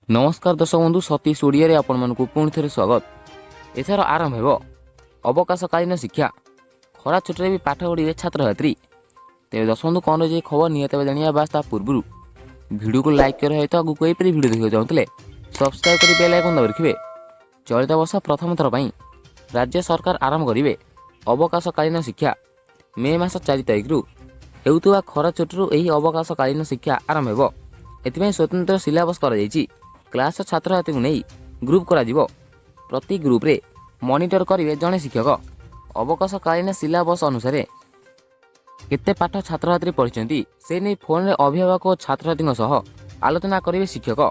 ନମସ୍କାର ଦର୍ଶକ ବନ୍ଧୁ, ସତୀଶ ଓଡ଼ିଆରେ ଆପଣମାନଙ୍କୁ ପୁଣି ଥରେ ସ୍ୱାଗତ। ଏଥର ଆରମ୍ଭ ହେବ ଅବକାଶକାଳୀନ ଶିକ୍ଷା। ଖରା ଛୁଟିରେ ବି ପାଠ ପଢ଼ିବେ ଛାତ୍ରଛାତ୍ରୀ। ତେବେ ଦର୍ଶକ ବନ୍ଧୁ, କ'ଣ ରହିଛି ଖବର, ନିହାତି ଭାବେ ଜାଣିବା। ବାସ୍, ତା ପୂର୍ବରୁ ଭିଡ଼ିଓକୁ ଲାଇକ୍ କରିବା ସହିତ ଆଗକୁ ଏହିପରି ଭିଡ଼ିଓ ଦେଖିବାକୁ ଚାହୁଁଥିଲେ ସବସ୍କ୍ରାଇବ୍ କରି ବେଲ୍ ଆଇକନ୍ ଦାବି ରଖିବେ। ଚଳିତ ବର୍ଷ ପ୍ରଥମ ଥର ପାଇଁ ରାଜ୍ୟ ସରକାର ଆରମ୍ଭ କରିବେ ଅବକାଶକାଳୀନ ଶିକ୍ଷା। ମେ ମାସ 4 ତାରିଖରୁ ହେଉଥିବା ଖରା ଛୁଟିରୁ ଏହି ଅବକାଶକାଳୀନ ଶିକ୍ଷା ଆରମ୍ଭ ହେବ। ଏଥିପାଇଁ ସ୍ୱତନ୍ତ୍ର ସିଲାବସ୍ କରାଯାଇଛି। କ୍ଲାସ୍ ଛାତ୍ରଛାତ୍ରୀଙ୍କୁ ନେଇ ଗ୍ରୁପ୍ କରାଯିବ। ପ୍ରତି ଗ୍ରୁପ୍ରେ ମନିଟର କରିବେ ଜଣେ ଶିକ୍ଷକ। ଅବକାଶକାଳୀନ ସିଲାବସ୍ ଅନୁସାରେ କେତେ ପାଠ ଛାତ୍ରଛାତ୍ରୀ ପଢ଼ିଛନ୍ତି, ସେ ନେଇ ଫୋନ୍ରେ ଅଭିଭାବକ ଓ ଛାତ୍ରଛାତ୍ରୀଙ୍କ ସହ ଆଲୋଚନା କରିବେ ଶିକ୍ଷକ।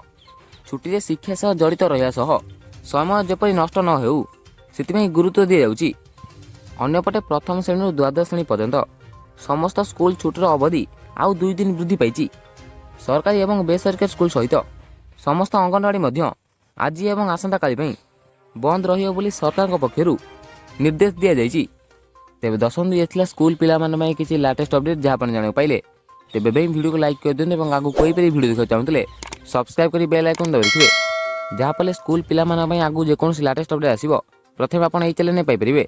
ଛୁଟିରେ ଶିକ୍ଷା ସହ ଜଡ଼ିତ ରହିବା ସହ ସମୟ ଯେପରି ନଷ୍ଟ ନ ହେଉ, ସେଥିପାଇଁ ଗୁରୁତ୍ୱ ଦିଆଯାଉଛି। ଅନ୍ୟପଟେ ପ୍ରଥମ ଶ୍ରେଣୀରୁ ଦ୍ୱାଦଶ ଶ୍ରେଣୀ ପର୍ଯ୍ୟନ୍ତ ସମସ୍ତ ସ୍କୁଲ ଛୁଟିର ଅବଧି ଆଉ 2 ଦିନ ବୃଦ୍ଧି ପାଇଛି। ସରକାରୀ ଏବଂ ବେସରକାରୀ ସ୍କୁଲ ସହିତ ସମସ୍ତ ଅଙ୍ଗନବାଡ଼ି ମଧ୍ୟ ଆଜି ଏବଂ ଆସନ୍ତାକାଲି ପାଇଁ ବନ୍ଦ ରହିବ ବୋଲି ସରକାରଙ୍କ ପକ୍ଷରୁ ନିର୍ଦ୍ଦେଶ ଦିଆଯାଇଛି। ତେବେ ଦର୍ଶକ, ଏ ଥିଲା ସ୍କୁଲ ପିଲାମାନଙ୍କ ପାଇଁ କିଛି ଲାଟେଷ୍ଟ ଅପଡେଟ୍, ଯାହା ଆପଣ ଜାଣିବାକୁ ପାଇଲେ। ତେବେ ଏବେ ହିଁ ଭିଡ଼ିଓକୁ ଲାଇକ୍ କରିଦିଅନ୍ତୁ ଏବଂ ଆଗକୁ ଏହିପରି ଭିଡ଼ିଓ ଦେଖିବାକୁ ଚାହୁଁଥିଲେ ସବସ୍କ୍ରାଇବ୍ କରି ବେଲ୍ ଆଇକନ୍ ଦାବି ରଖିବେ, ଯାହାଫଳରେ ସ୍କୁଲ ପିଲାମାନଙ୍କ ପାଇଁ ଆଗକୁ ଯେକୌଣସି ଲାଟେଷ୍ଟ ଅପଡେଟ୍ ଆସିବ, ପ୍ରଥମେ ଆପଣ ଏହି ଚ୍ୟାନେଲରେ ପାଇପାରିବେ।